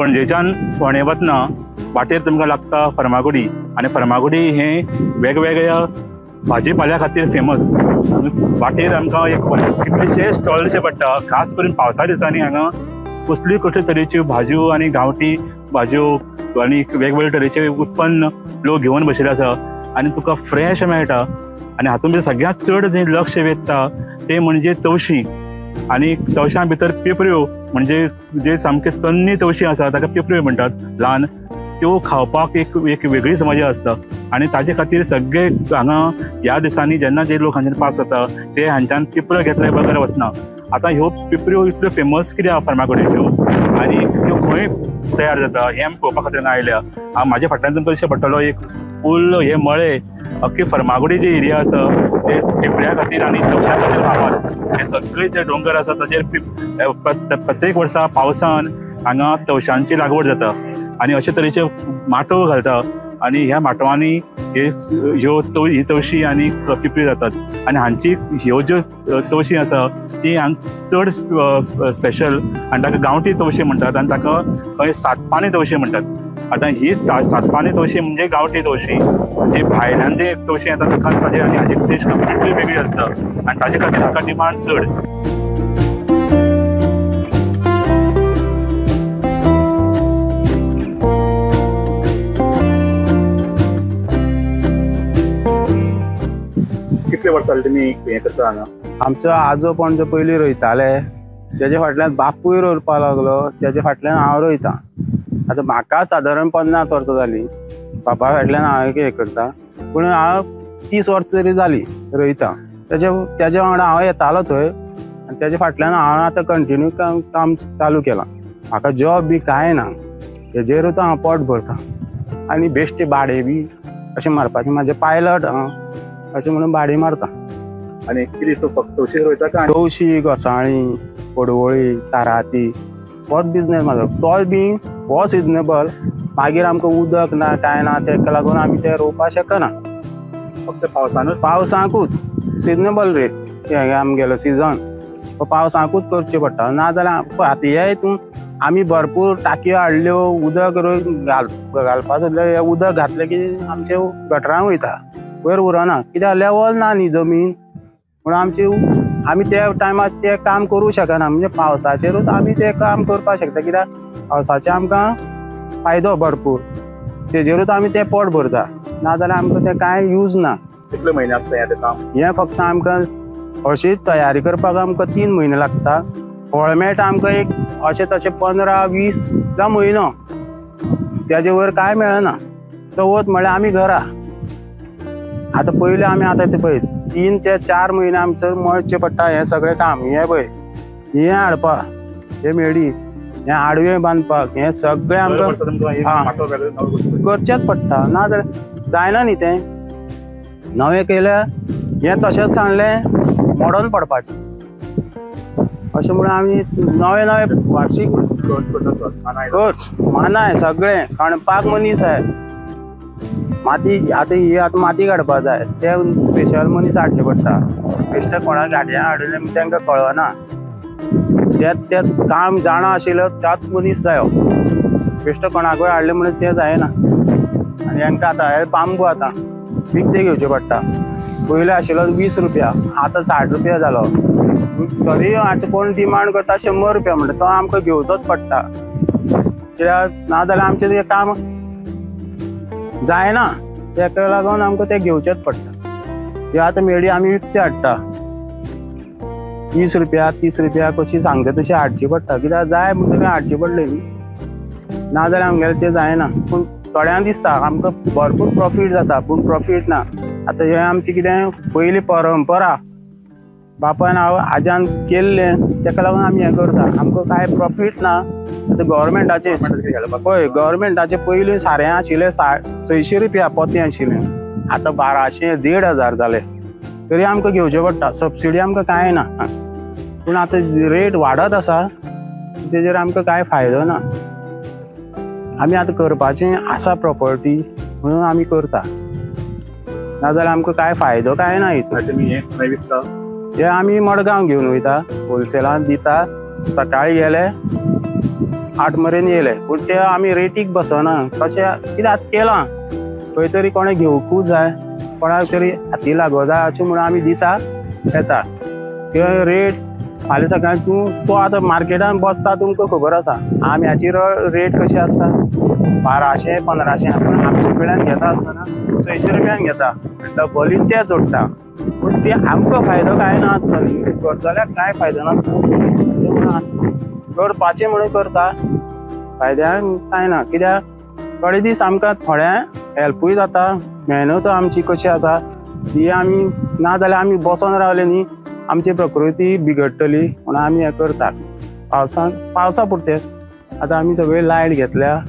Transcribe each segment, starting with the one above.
पणजेच्यान फोंडें वतना वाटेर तुमकां लागता फर्मागुडी आनी फर्मागुडी हें वेगवेगळ्या भाजी पाल्या खातीर फेमस. वाटेर आमकां एक कितलेशे स्टॉल अशे पडटा, खास करून पावसा दिसांनी हांगा कसल्यो कसल्यो तरेच्यो भाजयो आनी गांवठी भाजयो आनी वेगवेगळे तरेचे उत्पन्न लोक घेवन बशिल्ले आसा आनी तुका फ्रेश मेळटा. आनी हातूंत भितर सगळ्यांत चड जें लक्ष वेधता तें म्हणजे तवशीं आनी तवशां भितर पिपऱ्यो, म्हणजे जे सामके तन्नी तवशीं आसा ताका पिपऱ्यो म्हणटात, ल्हान, त्यो खावपाक एक एक वेगळीच मजा आसता. आनी ताजे खातीर सगळे हांगा ह्या दिसांनी जेन्ना जे लोक हांच्यान पास जाता ते हांच्यान पिपऱ्यो घेतले बगर वचना. आतां ह्यो पिपऱ्यो इतल्यो फेमस कित्याक फर्मागुडीच्यो आनी त्यो खंय तयार जाता हें आमी पळोवपा खातीर हांगा आयल्या. म्हाज्या फाटल्यान तुमकां दिश्टी पडटलो एक फूल हे मळे अख्खी फर्मागुडी जी एरिया आसा ते पिपऱ्या खातीर आनी तवश्या खातीर फामाद. हे सगळे जे डोंगर आसा ताजेर प्रत्येक वर्सा पावसान हांगा तवशांची लागवड जाता आनी अशे तरेचे माटोव घालता आनी ह्या माटवांनी हे ह्यो ही तवशी आनी पिपरी जातात. आनी हांची ह्यो ज्यो तवशी आसा ती हांगा चड स्पेशल आनी ताका गांवठी तवशी म्हणटात आनी ताका खंय सातपानी तवशी म्हणटात. आतां ही सातपानी तवशी म्हणजे गांवठी तवशी, जी भायल्यान जे तवशी येता ताका ताजे आनी हाजी टेस्ट कंप्लिटली वेगळी आसता आनी ताजे खातीर हाका डिमांड चड. कितले वर्सां जाली तुमी हें करता हांगा? आमचो आजो पणजो पयलीं रोयताले, तेजे फाटल्यान बापूय रोवपाक लागलो, तेजे फाटल्यान हांव रोयतां. आतां म्हाका सादारण 50 वर्सां जालीं, बापा फाटल्यान हांव हें करता, पूण हांव 30 वर्सां तरी जालीं रोयतां. तेजे वांगडा हांव येतालो थंय आनी तेजे फाटल्यान हांव आतां कंटिन्यू काम चालू केलां. म्हाका जॉब बी कांय ना, हेजेरूच हांव पोट भरता आनी बेश्टे भाडें बी अशें मारपाचें, म्हाजें पायलट हांव अशें म्हणून भाडें मारता. आनी कितें तूं फक्त तवशीच रोयता काय? तवशी, घोसाळीं, पडवळी, ताराती, होच बिजनेस म्हाजो. तोय बी हो सिजनेबल, मागीर आमकां उदक ना कांय ना, तेका लागून आमी तें रोवपाक शकना. फक्त पावसानूच? पावसाकूच सिजनेबल रेट हें आमगेलो सिजन, पावसाकूच करचें पडटा. नाजाल्यार आतां हे हितून आमी भरपूर टाकयो हाडल्यो, उदक घालपा सोदलें, उदक घातलें की आमचें गटरान वयता, वयर उरना, कित्याक लेवल ना न्ही जमीन, म्हणून आमची आमी त्या टायमार तें काम करूं शकना. म्हणजे पावसाचेरूच आमी तें काम करपाक शकता, कित्याक पावसाचें आमकां फायदो भरपूर, तेजेरूच आमी तें पोट भरता, नाजाल्यार आमकां तें कांय यूज ना. कितले म्हयने आसता हें काम? हें फक्त आमकां अशी तयारी करपाक आमकां 3 म्हयने लागता. फळ मेळटा आमकां एक अशें तशें 15-20 जावं म्हयनो, तेजे वयर कांय मेळना. चवथ म्हळ्यार आमी घरा आतां पयलीं आमी आतां तें पळय 3 ते 4 म्हयने आमचो मळचें पडटा हें सगळें काम. हें पळय हें हाडपाक, हें मेडी, हें आडवें बांदपाक, हें सगळें आमकां करचेंच पडटा, नाजाल्यार जायना न्ही तें. नवें केलें हें तशेंच सांगलें मोडोन पडपाचें, अशें म्हणून आमी नवें नवें वार्षीक खर्च मानाय सगळें खणपाक मनीस आहाय, माती आतां ही आतां माती काडपा जाय, ते स्पेशल मनीस हाडचे पडटा. बेश्टे कोणाक गाडयान हाडले तांकां कळना, ते काम जाणा आशिल्लो त्याच मनीस जायो, बेश्टे कोणाकूय हाडले म्हणून तें जायना. आनी हांकां आतां हे बांबू आतां विकते घेवचे पडटा. पयलीं आशिल्लो 20 रुपया, आतां 60 रुपया जालो, तरी आतां कोण डिमांड करता 100 रुपया म्हणटा, तो आमकां घेवचोच पडटा, कित्याक नाजाल्यार आमचें तें काम जायना, तेका लागून आमकां तें घेवचेंच पडटा. ह्यो आतां मेडी आमी विकते हाडटा 20 रुपया 30 रुपया कशी सांगता तशी हाडची पडटा, कित्याक जाय म्हणटकीर हाडची पडली न्ही, नाजाल्यार आमगेलें तें जायना. पूण थोड्यांक दिसता आमकां भरपूर प्रॉफीट जाता, पूण प्रॉफीट ना. आतां हें आमचें कितें पयलीं परंपरा बापायन आज्यान केल्लें, तेका लागून आमी हें करता, आमकां कांय प्रॉफीट ना. आतां गव्हर्मेंटाचें पळय, गव्हर्मेंटाचें पयलीं सारें आशिल्लें 600 रुपया पोतें आशिल्लें, आतां 1200 1500 जालें, तरी आमकां घेवचें पडटा. सबसिडी आमकां कांय ना, पूण आतां रेट वाडत आसा, तेजेर आमकां कांय फायदो ना. आमी आतां करपाचें आसा प्रॉपर्टी म्हणून आमी करता, नाजाल्यार आमकां कांय फायदो कांय ना हितून. हे आमी मडगांव घेवन वयता, होलसेलान दिता. सकाळी गेले 8 मेरेन येयले. पूण ते आमी रेटीक बसना. कशें कितें आतां केलां खंय तरी कोणें घेवकूच जाय, कोणाक तरी हाती लागो जाय अशें म्हणून आमी दिता येता. ते रेट फाल्यां सकाळीं तूं तो आतां मार्केटान बसता तुमकां खबर आसा आम्याची रेट कशी आसता 1200 1500, पूण आमचे कडल्यान घेता आसतना 600 रुपयान घेता, डबली ते जोडटा. पूण ते आमकां फायदो कांय ना आसता, करतल्याक कांय फायदो नासता. करपाचें म्हणून करता, फायद्यान कांय ना. कित्याक थोडे दीस आमकां थोड्या हेल्पूय जाता, मेहनत आमची कशी आसा ती आमी ना जाल्यार आमी बसोन रावले न्ही आमची प्रकृती बिगडटली म्हणून आमी हें करतात. पावसान पावसा पुरतें आतां आमी सगळे लायट घेतल्या,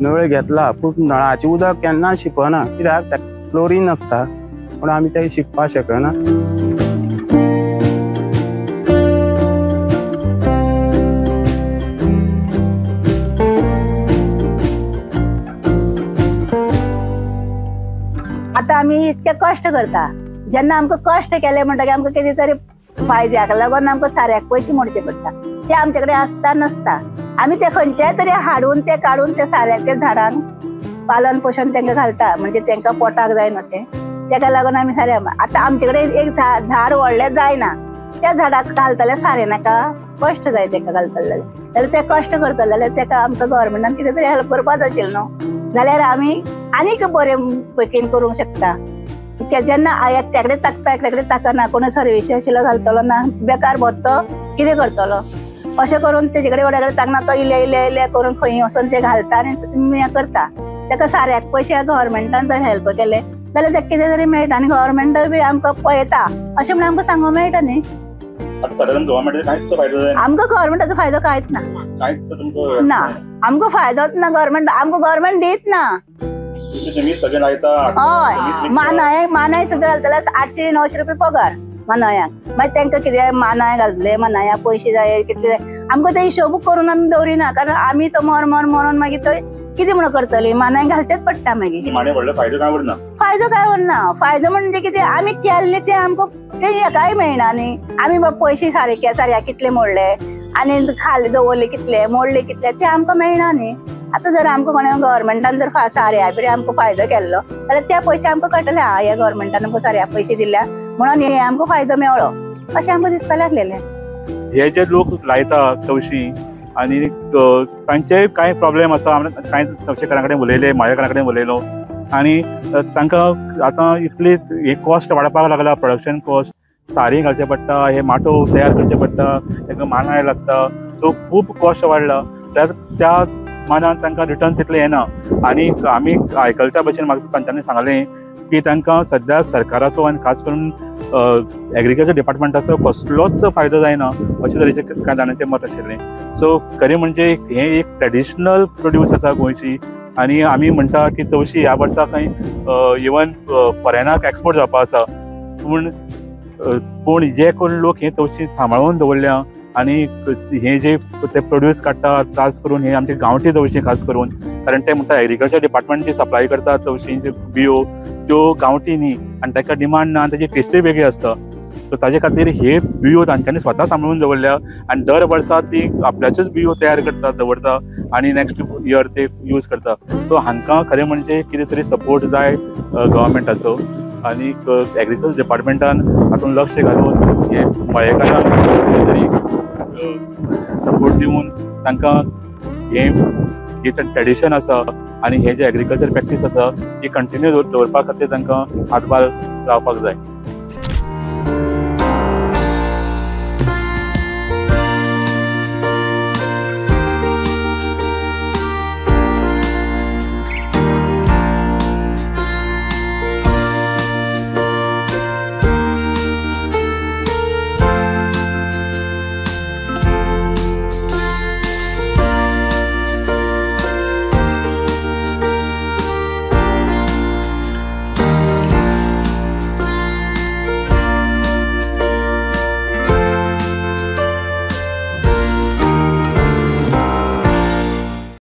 नळ घेतला, पूण नळाचें उदक केन्ना शिंपना, कित्याक क्लोरीन आसता पूण आमी तें शिंपपाक शकना. आतां आमी इतके कश्ट करता, जेन्ना आमकां कश्ट केले म्हणटकीर आमकां कितें तरी फायद्याक लागून आमकां साऱ्याक पयशे मोडचे पडटा, ते आमचे कडेन आसता नासता. आमी ते खंयच्याय तरी हाडून ते काडून ते साऱ्याक ते झाडांक पालन पोशण तांकां घालता, म्हणजे तांकां पोटाक जायना तें, तेका लागून आमी साऱ्या. आतां आमचे कडेन एक झाड व्हडलें जायना, त्या झाडाक घालतले सारें नाका, कश्ट जाय ताका घालतले जाल्यार ते कश्ट करतले जाल्यार ताका आमकां गव्हर्मेंटान कितें तरी हेल्प करपाक जाय आशिल्लें न्हू, जाल्यार आमी आनीक बरे पैकीन करूंक शकता. जेन्ना एकट्या कडेन ताकता एकट्या कडेन ताकना, कोण सर्विसी आशिल्लो घालतलो ना, बेकार भरतो कितें करतलो अशें करून तेजे कडेन एवड्या कडेन ताकना, तो इल्ले इल्ले इल्ले करून खंय वचोन ते घालता आनी हें करता. ताका साऱ्याक पयशे गव्हर्मेंटान जर हेल्प केले जाल्यार ताका कितें तरी मेळटा आनी गव्हर्मेंटूय बी आमकां पळयता अशें म्हणून आमकां सांगूंक मेळटा न्ही. आमकां गव्हर्मेंटाचो फायदो कांयच ना, ना आमकां फायदोच ना, गव्हर्मेंट आमकां गव्हर्मेंट दीत ना. हय, मानाय मानाय सुद्दां घालतले 800 900 रुपया पगार मानायांक, मागीर तांकां कितें मानाय घालतले, मानाया पयशे जाय कितले जाय, आमकां ते हिशोब करून आमी दवरिना, कारण आमी तो मर मर मरोन मागीर तो कितें म्हणून करतली, मानाय घालचेच पडटा मागीर. फायदो काय उरना, फायदो म्हणजे कितें आमी केल्ले ते आमकां ते हेकाय मेळना न्ही. आमी बाबा पयशे सारके साऱ्या कितले मोडले आनी खाली दवरले कितले मोडले कितले ते आमकां मेळना न्ही. आतां जर आमकां कोणें गव्हर्मेंटान जर साऱ्या बिऱ्या आमकां फायदो केल्लो जाल्यार त्या पयशे आमकां कळटले, हा ह्या गव्हर्मेंटान आमकां साऱ्या पयशे दिल्या म्हणून हे आमकां फायदो मेळ्ळो अशें आमकां दिसतलें आसलेलें. हे जे लोक लायता तवशीं आनी तांचे कांय प्रॉब्लेम आसा, कांय तवशेकारां कडेन उलयले, माळेकारां कडेन उलयलो आनी तांकां आतां इतली हे कॉस्ट वाडपाक लागला, प्रोडक्शन कॉस्ट, सारीं घालचें पडटा, हे माटोव तयार करचे पडटा, तांकां मानाय लागता, सो खूब कॉस्ट वाडला. त्या मानान तांकां रिटर्न तितलें येना. आनी आमी आयकलत्या भशेन म्हाका तांच्यांनी सांगलें की तांकां सद्याक सरकाराचो आनी खास करून एग्रीकल्चर डिपार्टमेंटाचो कसलोच फायदो जायना अशे तरेचें कांय जाणांचें मत आशिल्लें. सो खरें म्हणजे हें एक ट्रेडिशनल प्रोड्यूस आसा गोंयची आनी आमी म्हणटा की तवशी ह्या वर्सा खंय इवन फॉरेनाक एक्सपोर्ट जावपा आसा, पूण पूण जे कोण लोक हे तवशी सांबाळून दवरल्या आनी हे जे ते प्रोड्यूस काडटा खास करून हे आमचे गांवठी तवशी खास करून, कारण ते म्हणटा एग्रीकल्चर डिपार्टमेंट जी सप्लाय करता तवशींची बियो त्यो गांवठी न्ही आनी ताका डिमांड ना आनी ताची टेस्टूय वेगळी आसता. सो ताजे खातीर हे बियो तांच्यांनी स्वता सांबाळून दवरल्या आनी दर वर्सा ती आपल्याच्योच बियो तयार करता दवरता आनी नेक्स्ट इयर ते यूज करता. सो हांकां खरें म्हणजे कितें तरी सपोर्ट जाय गव्हर्मेंटाचो आनी एग्रीकल्चर डिपार्टमेंटान हातूंत लक्ष घालून हे मळेकारांक कितें तरी सपोर्ट दिवन तांकां हें जें ट्रेडिशन आसा आनी हें जें एग्रीकल्चर प्रॅक्टीस आसा ही कंटिन्यू दवरपा खातीर तांकां हातभार लावपाक जाय.